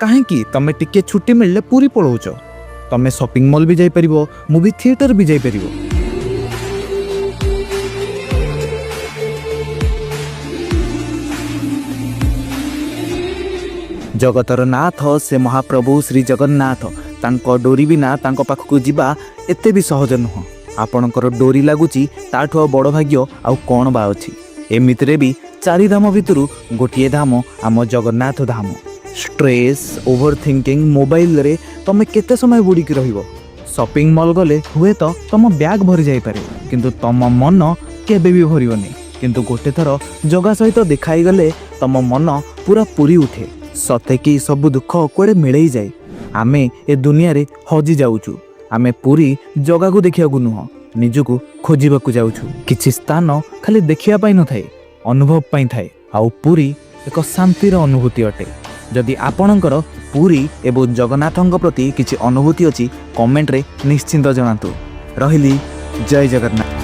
କାହିଁକି ତମେ ଟିକେ ଛୁଟି ମିଳିଲେ ପୁରୀ ପଳଉଛ? ତମେ ସପିଂ ମଲ୍ ବି ଯାଇପାରିବ, ମୁଭି ଥିଏଟର ବି ଯାଇପାରିବ। ଜଗତର ନାଥ ସେ ମହାପ୍ରଭୁ ଶ୍ରୀ ଜଗନ୍ନାଥ। ତାଙ୍କ ଡୋରି ବିନା ତାଙ୍କ ପାଖକୁ ଯିବା ଏତେ ବି ସହଜ ନୁହଁ। ଆପଣଙ୍କର ଡୋରି ଲାଗୁଛି, ତାଠୁ ଆଉ ବଡ଼ ଭାଗ୍ୟ ଆଉ କ'ଣ ବା ଅଛି? ଏମିତିରେ ବି ଚାରି ଧାମ ଭିତରୁ ଗୋଟିଏ ଧାମ ଆମ ଜଗନ୍ନାଥ ଧାମ। ଷ୍ଟ୍ରେସ୍, ଓଭର ଥିଙ୍କିଂ, ମୋବାଇଲରେ ତମେ କେତେ ସମୟ ବୁଡ଼ିକି ରହିବ? ସପିଂ ମଲ୍ ଗଲେ ହୁଏତ ତମ ବ୍ୟାଗ୍ ଭରି ଯାଇପାରେ, କିନ୍ତୁ ତମ ମନ କେବେ ବି ଭରିବନି। କିନ୍ତୁ ଗୋଟେ ଥର ଜଗା ସହିତ ଦେଖା ହେଇଗଲେ ତମ ମନ ପୁରା ପୁରି ଉଠେ, ସତେ କି ସବୁ ଦୁଃଖ କୁଆଡ଼େ ମିଳେଇ ଯାଏ। ଆମେ ଏ ଦୁନିଆରେ ହଜି ଯାଉଛୁ। ଆମେ ପୁରୀ ଜଗାକୁ ଦେଖିବାକୁ ନୁହଁ, ନିଜକୁ ଖୋଜିବାକୁ ଯାଉଛୁ। କିଛି ସ୍ଥାନ ଖାଲି ଦେଖିବା ପାଇଁ ନଥାଏ, ଅନୁଭବ ପାଇଁ ଥାଏ। ଆଉ ପୁରୀ ଏକ ଶାନ୍ତିର ଅନୁଭୂତି ଅଟେ। ଯଦି ଆପଣଙ୍କର ପୁରୀ ଏବଂ ଜଗନ୍ନାଥଙ୍କ ପ୍ରତି କିଛି ଅନୁଭୂତି ଅଛି, କମେଣ୍ଟରେ ନିଶ୍ଚିନ୍ତ ଜଣାନ୍ତୁ। ରହିଲି, ଜୟ ଜଗନ୍ନାଥ।